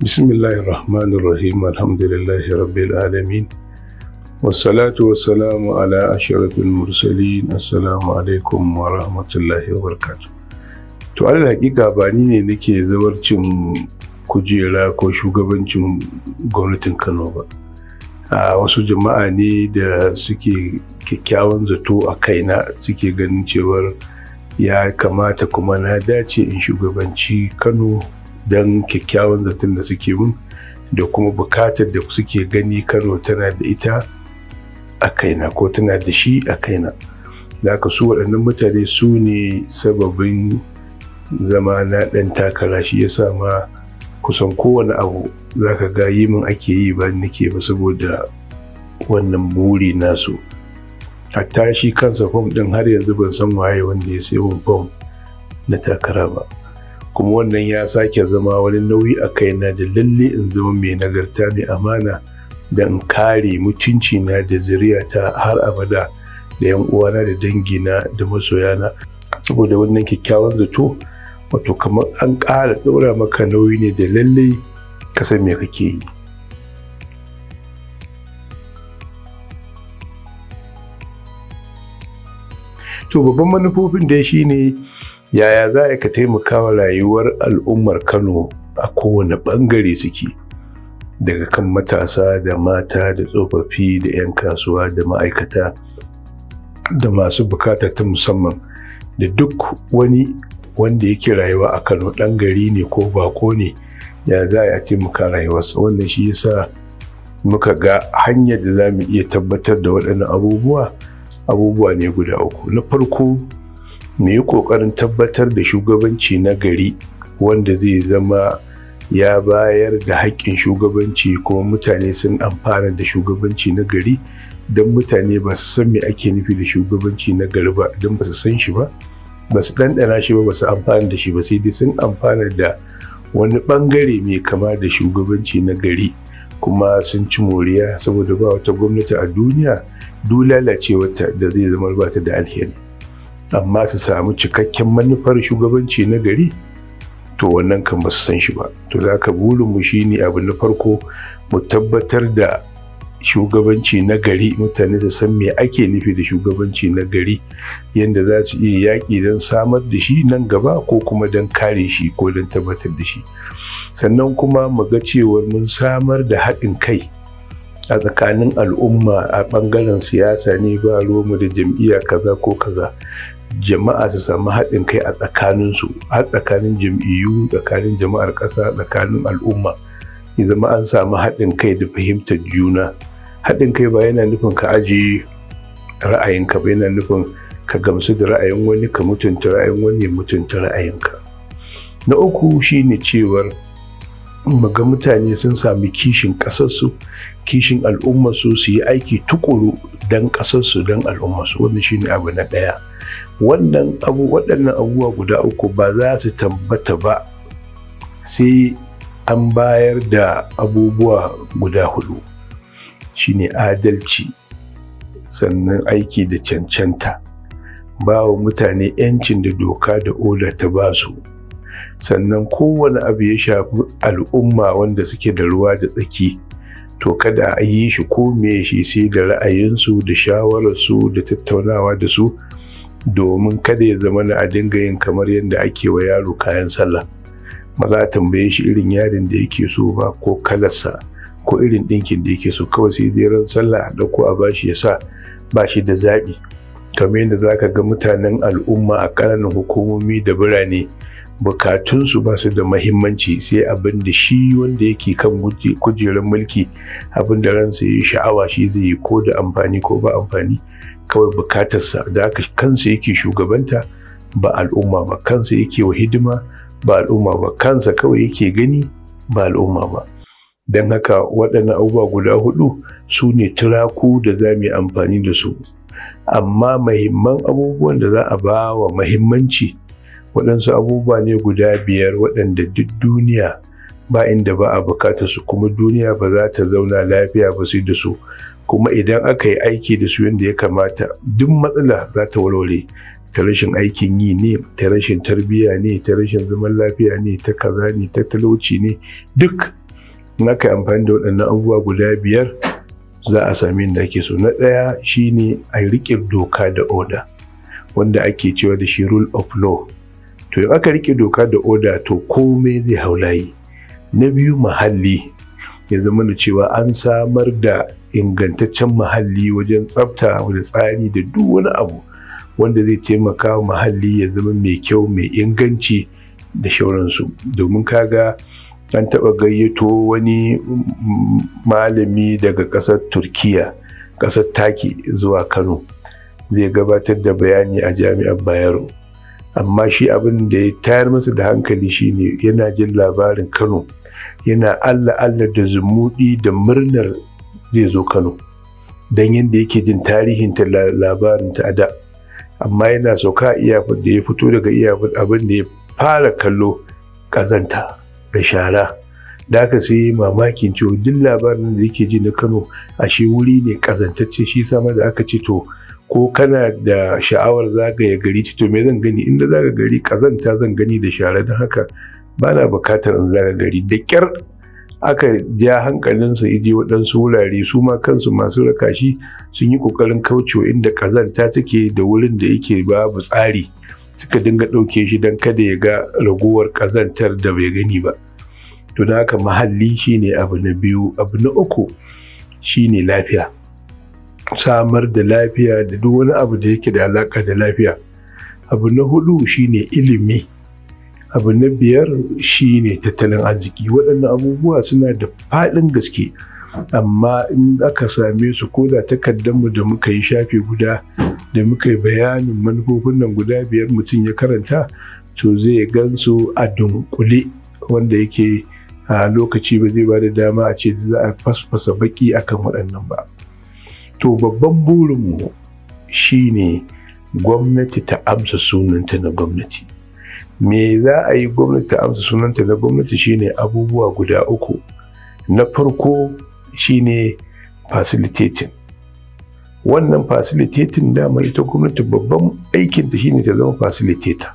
Bismillahir Rahmanir Rahim, alhamdulillahi rabbil alamin. Wassalatu wassalamu ala ashrafil mursalin. Assalamu alaikum wa rahmatullahi wa barakatuh. To alal hakika ba ni ne nake zawarcin kujera ko shugabancin gwamnatin Kano ba. A wasu jama'a ne da suke kyakkyawan zato a kaina suke ganin cewar ya kamata kuma na dace in shugabanci Kano don kyakkyawan zaton da suke mun da kuma bukatar da suke gani Kano tana da ita a kaina ko tana da shi a kaina. Da haka su waɗannan mutane su ne sababin zama na ɗan takara, shi ya sa ma kusan kowane abu za ka ga yi min ake yi ba nake ba saboda wannan buri nasu. Hatta shi kansa fom ɗin har yanzu ban san waye wanda ya sai mun fom na takara ba. Kuma wannan ya sake zama wani nauyi a kaina da lalle in zama mai nagarta mai amana da in kare mutuncina da zuriyata har abada da yan uwana da dangina da masoyana. Saboda wannan kyakkyawan zato, wato kamar an ƙara ɗora maka nauyi ne da lalle ka san me kake yi. To babban manufofin dai shine yaya za ka taimaka wa rayuwar al'ummar Kano a kowane ɓangare suke, daga kan matasa da mata da tsofaffi da 'yan kasuwa da ma'aikata da masu bukata ta musamman da duk wani wanda yake rayuwa a Kano, ɗan gari ne ko bako ne, ya za a taimaka rayuwarsa. Wannan shi yasa muka ga hanyar da za mu iya tabbatar da waɗannan abubuwa ne guda uku. Na farko, mu yi ƙoƙarin tabbatar da shugabanci na gari wanda zai zama ya bayar da haƙƙin shugabanci kuma mutane sun amfana da shugabanci na gari, don mutane ba su san me ake nufi da shugabanci na gari ba, don ba su san shi ba, ba su ɗanɗana shi ba, ba su amfana da shi ba, sai dai sun amfana da wani ɓangare mai kama da shugabanci na gari kuma sun ci moriya, saboda ba wata gwamnati a duniya duk lalacewarta da zai zama ba ta da alheri. Amma su samu cikakken manufar shugabanci na gari, to wannan kan ba su san shi ba. To da haka burinmu shine abu na farko mu tabbatar da shugabanci na gari, mutane su san me ake nufi da shugabanci na gari, yadda za su iya yaƙi don samar da shi nan gaba ko kuma don kare shi ko don tabbatar da shi. Sannan kuma mu ga cewar mun samar da haɗin kai a tsakanin al'umma a ɓangaren siyasa ne, ba ruwanmu da jam'iyya kaza ko kaza. Jama'a su samu haɗin kai a tsakaninsu, har tsakanin jam'iyyu, tsakanin jama'ar ƙasa, tsakanin al'umma. Ya zama an samu haɗin kai da fahimtar juna. Haɗin kai ba yana nufin ka ajiye ra'ayinka ba, yana nufin ka gamsu da ra'ayin wani, ka mutunta ra'ayin wani, ya mutunta ra'ayinka. Na uku shine cewar mu ga mutane sun sami kishin ƙasarsu, kishin al'ummarsu, su yi aiki tukuru don ƙasarsu, don al'ummarsu. Wannan shine abu na ɗaya. Waɗannan abubuwa guda uku ba za su tabbata ba sai an bayar da abubuwa guda hudu. Shine adalci, sannan aiki da cancanta, ba wa mutane 'yancin da doka da oda ta ba su, sannan kowane abu ya shafi al'umma wanda suke da ruwa da tsaki, to kada a yi shi ko me shi sai da ra'ayinsu da shawararsu da tattaunawa da su, domin kada ya zama na a dinga yin kamar yadda ake wa yaro kayan sallah. Ba za a tambaye shi irin yadin da yake so ba ko kalarsa ko irin ɗinkin da yake so, kawai sai dai ran sallah a ɗauko a bashi ya sa, ba shi da zaɓi. Kamar yadda za ka ga mutanen al'umma a ƙananan hukumomi da birane bukatunsu ba su da mahimmanci sai abin da shi wanda yake kan kujerar mulki, abin da ransa ya yi sha'awa shi zai yi, ko da amfani ko ba amfani, kawai bukatarsa. Da haka kansa yake shugabanta ba al'umma ba, kansa yake wa hidima ba al'umma ba, kansa kawai yake gani ba al'umma ba. Don haka waɗannan abubuwa guda hudu su ne turaku da za mu yi amfani da su. Amma mahimman abubuwan da za a ba wa mahimmanci waɗansu abubuwa ne guda biyar waɗanda duk duniya ba inda ba a bukatar su, kuma duniya ba za ta zauna lafiya ba sai da su. Kuma idan aka yi aiki da su yadda ya kamata, duk matsala za ta warware. Ta rashin aikin yi ne, ta rashin tarbiyya ne, ta rashin zaman lafiya ne, ta kaza ne, ta talauci ne, duk In aka yi amfani da waɗannan abubuwa guda 5 za a sami inda ake so. Na ɗaya shine a riƙe doka da oda, wanda ake cewa da shi rule of law. To in aka riƙe doka da oda to komai zai hau layi. Na biyu, muhalli, ya zama da cewa an samar da ingantaccen muhalli wajen tsafta da tsari da duk wani abu wanda zai taimaka wa muhalli ya zama mai kyau, mai inganci da shauransu. Domin kaga an taɓa gayyato wani malami daga ƙasar Turkiya, ƙasar Taki, zuwa Kano, zai gabatar da bayani a Jami'ar Bayero. Amma shi abin da ya tayar masa da hankali shine yana jin labarin Kano, yana Allah Allah da zumuɗi da murnar zai zo Kano, don yadda yake jin tarihinta, labarinta a da. Amma yana sauka iyafin da ya fito daga iyafin, abin da ya fara kallo ƙazanta da shara. Da aka sai mamakin cewa duk labarin da yake ji na Kano ashe wuri ne ƙazantacce. Shi sama da aka ce, to ko kana da sha'awar zagaya gari? To me zan gani inda zaga gari? Ƙazanta zan gani da shara, don haka bana bukatar in zaga gari. Da kyar aka ja hankalinsa ya je waɗansu wurare. Su ma kansu masu raka shi sun yi ƙoƙarin kaucewa inda ƙazanta take da wurin da yake babu tsari, suka dinga ɗauke shi don kada ya ga ragowar ƙazantar da bai gani ba. To don haka muhalli shine abu na biyu. Abu na uku shine lafiya, samar da lafiya da duk wani abu da yake da alaƙa da lafiya. Abu na hudu shine ilimi. Abu na biyar shine tattalin arziki. Waɗannan abubuwa suna da faɗin gaske, amma in aka same su, ko da takardarmu da muka yi shafi guda da muka yi bayanin manufofin nan guda 5, mutum ya karanta to zai gansu a dunkule, wanda yake a lokaci ba zai ba da dama a ce za a fasfasa baki akan waɗannan ba. To babban burinmu shine gwamnati ta amsa sunanta na gwamnati. Me za a yi gwamnati ta amsa sunanta na gwamnati? Shine abubuwa guda 3. Na farko shine facilitating. Wannan facilitating, dama ita gwamnati babban aikinta shine ta zama facilitator,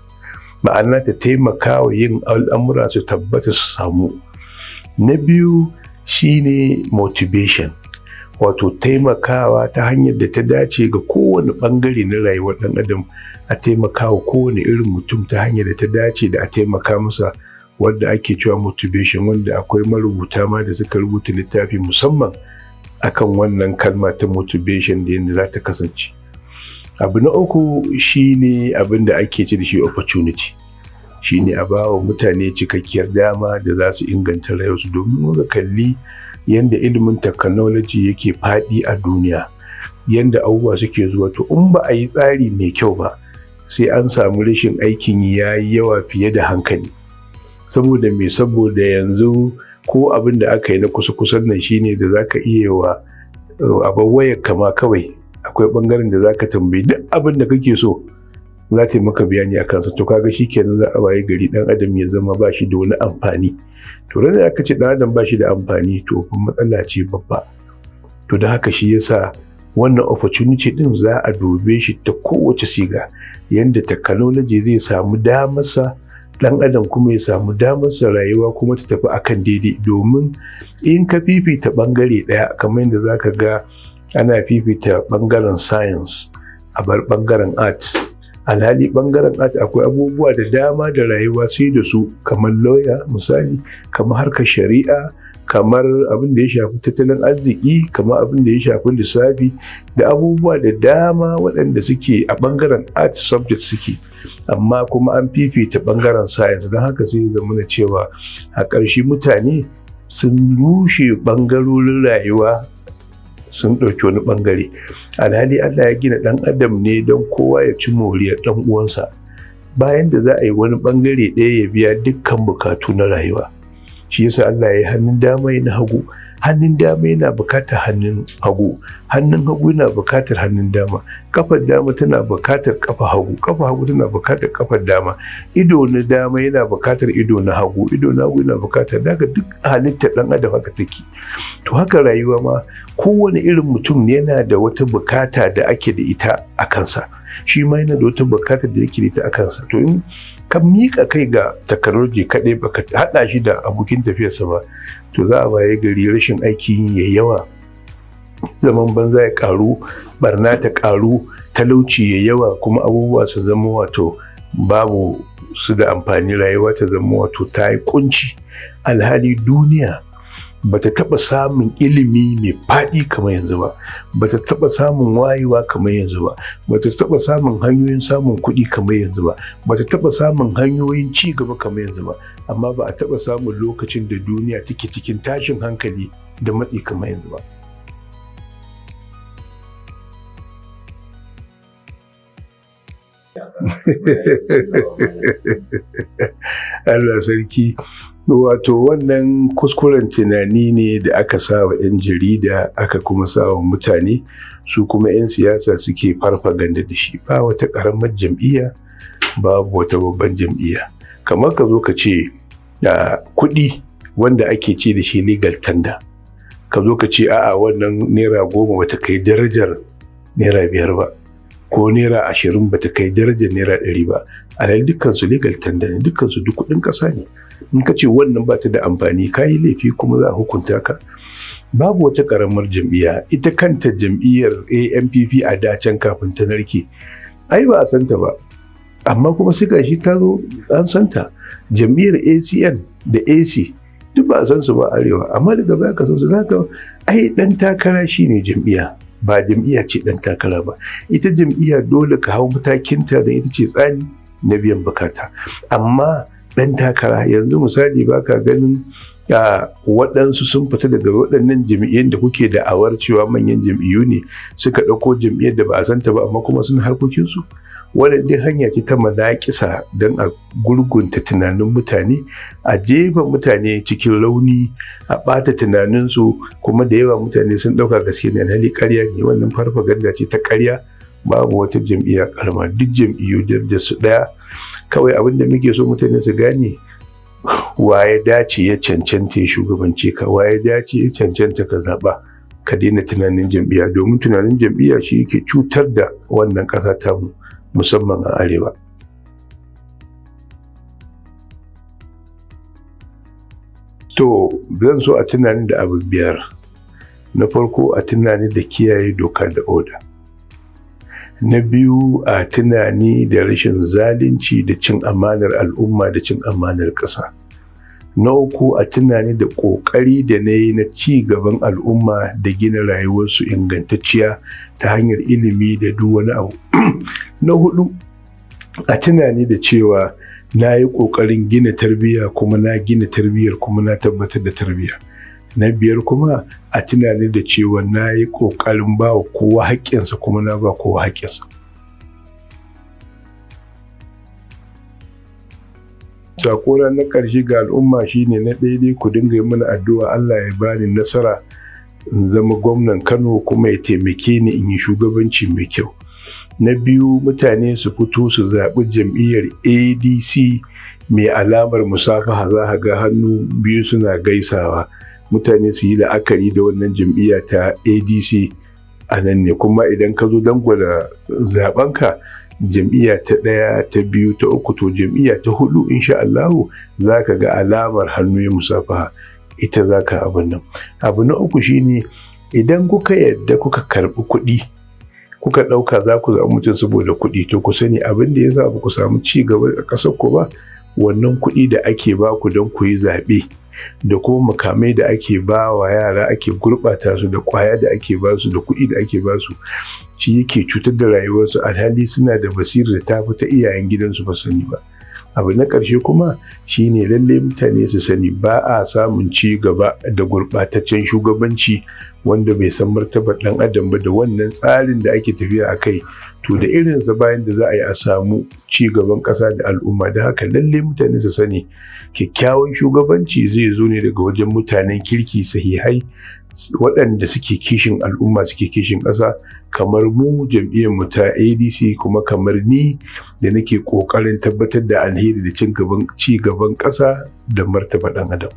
ma'ana ta taimaka wa yin al'amura su tabbata, su samu. Na biyu shine motivation, wato taimakawa ta hanyar da ta dace ga kowane bangare na rayuwar ɗan adam, a taimakawa kowane irin mutum ta hanyar da ta dace da a taimaka masa, wanda ake cewa motivation, wanda akwai marubuta ma da suka rubuta littafi musamman akan wannan kalma ta motivation da yadda za ta kasance. Abu na uku shine abin da ake ce da shi opportunity, shine a ba wa mutane cikakkiyar dama da za su inganta rayuwarsu. Domin muka kalli yadda ilimin technology yake faɗi a duniya, yadda abubuwa suke zuwa, to in ba a yi tsari mai kyau ba sai an samu rashin aikin yi ya yi yawa fiye da hankali. Saboda me? Saboda yanzu ko abin da aka yi na kusa-kusan nan shine da za ka iya wa abin wayar kama kawai, akwai bangaren da za ka tambayi duk abin da kake so, za ta yi maka bayani a kansa. To kaga kenan za a waye gari dan adam ya zama ba shi da wani amfani. To ran da aka ce dan adam ba shi da amfani, to fa matsala ce babba. To da haka shi yasa wannan opportunity din za a dube shi ta kowace siga, yanda technology zai samu damarsa, dan adam kuma ya samu damarsa, rayuwa kuma ta tafi akan daidai. Domin in ka fifita bangare ɗaya, kamar yadda zaka ga ana fifita bangaren science a bar bangaren arts, alhali bangaren art akwai abubuwa da dama da rayuwa sai da su, kamar lawyer misali, kamar harkar shari'a, kamar abin da ya shafi tattalin arziki, kamar abin da ya shafi lissafi da abubuwa da dama waɗanda suke a bangaren art subject suke, amma kuma an fifita bangaren science. Don haka sai ya zama cewa a ƙarshe mutane sun rushe bangarorin rayuwa, sun ɗauki wani ɓangare, alhali Allah ya gina ɗan adam ne don kowa ya ci moriyar ɗan uwansa. Bayan da za a yi wani ɓangare ɗaya ya biya dukkan bukatu na rayuwa. Shi yasa Allah ya yi hannun dama na hagu. Hannun dama yana bukatar hannun hagu, hannun hagu yana bukatar hannun dama, kafar dama tana bukatar kafa hagu, kafa hagu tana bukatar kafar dama, ido na dama yana bukatar ido na hagu, ido na hagu yana bukatar daga. Duk halittar ɗan adam haka take. To haka rayuwa ma, kowane irin mutum yana da wata bukata da ake da ita. a kansa, shi ma yana da wata bukatar da yake da ita a kansa. To in ka miƙa kai ga technology kaɗai baka haɗa shi da abokin tafiyarsa ba, to za a waye gari rashin aikin yi ya yawa, zaman banza ya ƙaru, barna ta ƙaru, talauci ya yawa, kuma abubuwa su zama wato babu su da amfani, rayuwa ta zama wato ta yi kunci. Alhali duniya bata taɓa samun ilimi mai faɗi kamar yanzu ba, bata taɓa samun wayewa kamar yanzu ba, bata taɓa samun hanyoyin samun kuɗi kamar yanzu ba, bata taɓa samun hanyoyin ci gaba kamar yanzu ba, amma ba a taɓa samun lokacin da duniya take cikin tashin hankali da matsi kamar yanzu ba. Allah sarki. Wato wannan kuskuren tunani ne da aka sa wa 'yan jarida, aka kuma sa wa mutane, su kuma 'yan siyasa suke farfaganda da shi. Ba wata ƙaramar jam'iyya, babu wata babban jam'iyya. Kamar ka zo ka ce kuɗi wanda ake ce da shi legal tender, ka zo ka ce a'a wannan ₦10 bata kai darajar ₦5 ba, ko ₦20 bata kai darajar ₦100 ba. Alhali dukkansu legal tender ne, dukkansu duk kuɗin ƙasa ne. In ka ce wannan ba ta da amfani, ka yi laifi kuma za a hukunta ka. Babu wata ƙaramar jam'iyya. Ita kanta jam'iyyar ANPP a da can kafin ta narke, ai ba a santa ba, amma kuma sai gashi ta zo an santa. Jam'iyyar ACN da AC duk ba a san su ba arewa, amma daga baya ka san su. Zaka ai dan takara shine jam'iyya, ba jam'iyya ce dan takara ba. Ita jam'iyya dole ka hau matakinta don ita ce tsani na biyan bukata. Amma dan takara yanzu misali baka ganin waɗansu sun fita daga waɗannan jam'iyyun da kuke da'awar cewa manyan jam'iyyu ne, suka ɗauko jam'iyyar da ba a santa ba, amma kuma suna harkokinsu. Wannan duk hanya ce ta manaƙisa don a gurgunta tunanin mutane, a jefa mutane cikin rauni, a ɓata tunaninsu, kuma da yawa mutane sun ɗauka gaske ne, alhali ƙarya ne. Wannan farfaganda ce ta ƙarya. Babu wata jam'iyya ƙarama, duk jam'iyyu darajar su ɗaya. Kawai abin da muke so mutane su gane, wa ya dace ya cancanta ya shugabance ka, wa ya dace ya cancanta ka zaɓa. Ka daina tunanin jam'iyya, domin tunanin jam'iyya shi yake cutar da wannan ƙasa tamu, musamman a arewa. To zan so a tunani da abu biyar. Na farko, a tunani da kiyaye doka da oda. Na biyu, a tunani da rashin zalunci da cin amanar al'umma da cin amanar ƙasa. Na uku, a tunani da ƙoƙari da na yi na ci gaban al'umma da gina rayuwarsu ingantacciya ta hanyar ilimi da duk wani abu. Na hudu, a tunani da cewa na yi ƙoƙarin gina tarbiyya, kuma na gina tarbiyyar, kuma na tabbatar da tarbiyya. Na biyar kuma, a tunani da cewa na yi ƙoƙarin ba wa kowa haƙƙinsa, kuma na ba kowa haƙƙinsa. Sakona na ƙarshe ga al'umma shine, na daidai ku dinga yi mana addu'a Allah ya bani nasara in zama gwamnan Kano, kuma ya taimake ni in yi shugabanci mai kyau. Na biyu, mutane su fito su zaɓi jam'iyyar ADC mai alamar musafaha, za ga hannu biyu suna gaisawa. Mutane su yi la'akari da wannan jam'iyya ta ADC a nan ne. Kuma idan ka zo dangwala zaɓenka, jam'iyya ta ɗaya, ta biyu, ta uku, to jam'iyya ta hudu insha Allahu za ka ga alamar hannu ya musafaha, ita za ka abin nan. Abu na uku shine, idan kuka yadda kuka karɓi kuɗi, kuka ɗauka za ku zaɓi mutum saboda kuɗi, to ku sani abin da ya sa ba ku samu ci gaba a ƙasar ku ba, wannan kuɗi da ake ba ku don ku yi zaɓe, da kuma makamai da ake ba wa yara ake gurɓata su, da ƙwaya da ake ba su, da kuɗi da ake ba su, shi yake cutar da rayuwarsu, alhali suna da basirar da ta fi ta iyayen gidansu ba sani ba. Abu na ƙarshe kuma shine, lallai mutane su sani ba a samun ci gaba da gurɓataccen shugabanci wanda bai san martabar ɗan adam ba, da wannan tsarin da ake tafiya a kai, to da irinsa bayan da za a yi a samu ci gaban ƙasa da al'umma. Da haka lallai mutane su sani kyakkyawan shugabanci zai zo ne daga wajen mutanen kirki sahihai, waɗanda suke kishin al'umma, suke kishin ƙasa, kamar mu jam'iyyar mu ta ADC, kuma kamar ni da nake ƙoƙarin tabbatar da alheri da ci gaban ƙasa da martaba ɗan adam.